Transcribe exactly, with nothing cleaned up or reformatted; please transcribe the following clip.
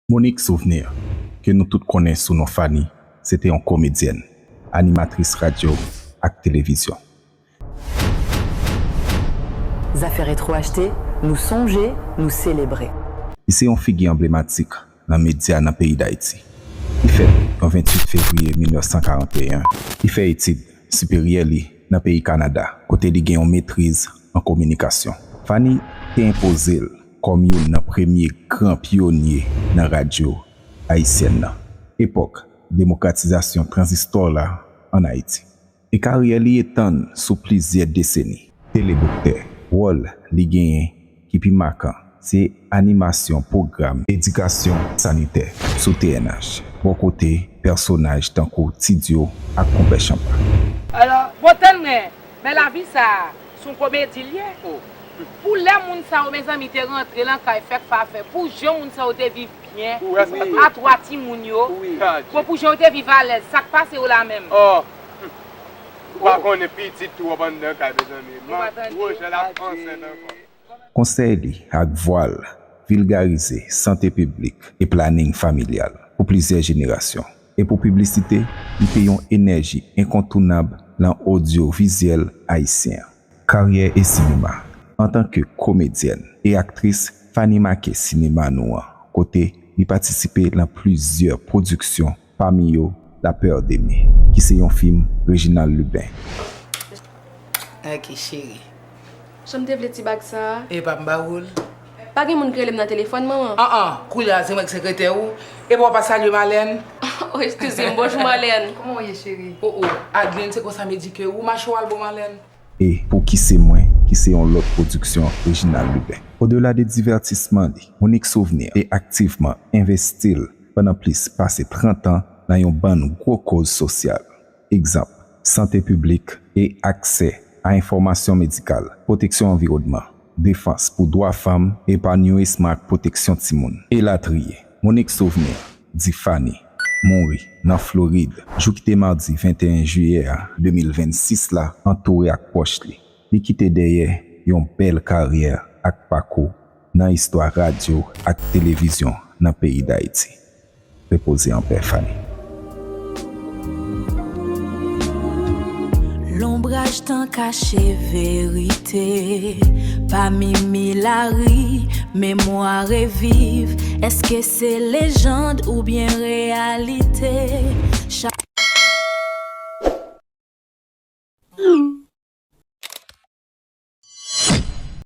Monique Souvenir, ke nou tout konnen sou non Fanny, se te yon komedyèn, animatris radyo ak televizyon. Zafè Retro Achte, nou sonje, nou selebre. Li se yon figi anblematik nan medya nan peyi Dayiti. Li fèt yon venntuit fevriye mil nèf san karanteyen. Li fè etid siperyè li nan peyi Kanada, kote li gen yon metriz an kominikasyon. Fanny te enpoze l kòm youn nan premye gran pyonye nan radyo ayisyèn nan, epòk demokratizasyon tranzistò la ann Ayiti. E karyè li etann sou plizyè deseni. Teledoktè, wòl li genyen ki pi makan se animasyon pwogram edikasyon sanitè sou T N H, bò kote pèsonaj tankou Ti Dio ak Konpè Chanpa. Alò, bon, tann mwen, men lavi sa a, se yon komedi l ye. Pou lè moun sa yo, mezanmi, te rantre nan kay fèk fafè, pou jan moun sa yo te viv byen, a twa timoun yo, bon, pou jan yo te viv alèz, sa k pase yo la menm? Ou pa konnen pitit twòp anndan kay, mezanmi. Wojè l ap ansent ankò. Konsèy li ak vwa l vilgarize sante piblik e planing familyal pou plizyè jenerasyon. E pou piblisite, li te yon enèji enkontounab nan odyovizyèl ayisyen an. Karyè e sinema. Antanke komedyèn e aktris, Fanny make sinema nou an, kote li patisipe nan plizyè pwodiksyon, pami yo La Peur d'aimer, ki se yon fim Reginald Lubin. Ok, cheri. Jan m te vle ti bag sa a. Epa m ba ou l. Pa gen moun ki rele m nan telefòn, manman? An an, koulye a se mwen k sekretè ou. Epa w pa salye Malèn? Oh, eskize m, bonjou Malèn. Kòman w ye, cheri? Oh oh, Adeline, se konsa m edike ou, mache w al bon Malèn. E pou Ki se mwen, ki se yon lòt pwodiksyon Reginald Lubin. Odela de divètisman li, Monique Souvenir te aktivman envesti l pandan plis pase trant an nan yon bann gwo koz sosyal. Egzanp, sante piblik e aksè a enfòmasyon medikal, pwoteksyon anviwònman, defans pou dwa fanm, epanouisman ak pwoteksyon timoun, elatriye. Monique Souvenir di Fanny mouri nan Florid, jou ki te madi venteyen jiyè a de mil vennsis la, antoure ak pwòch li. Li kite dèyè yon bèl karyè ak pakou nan istwa radyo ak televizyon nan peyi Dayiti. Repoze an pè, Fanny. Lonbraj tan kache verite. Pami mi lari, memwa reviv. Èske se lejann oubyen reyalite? Chak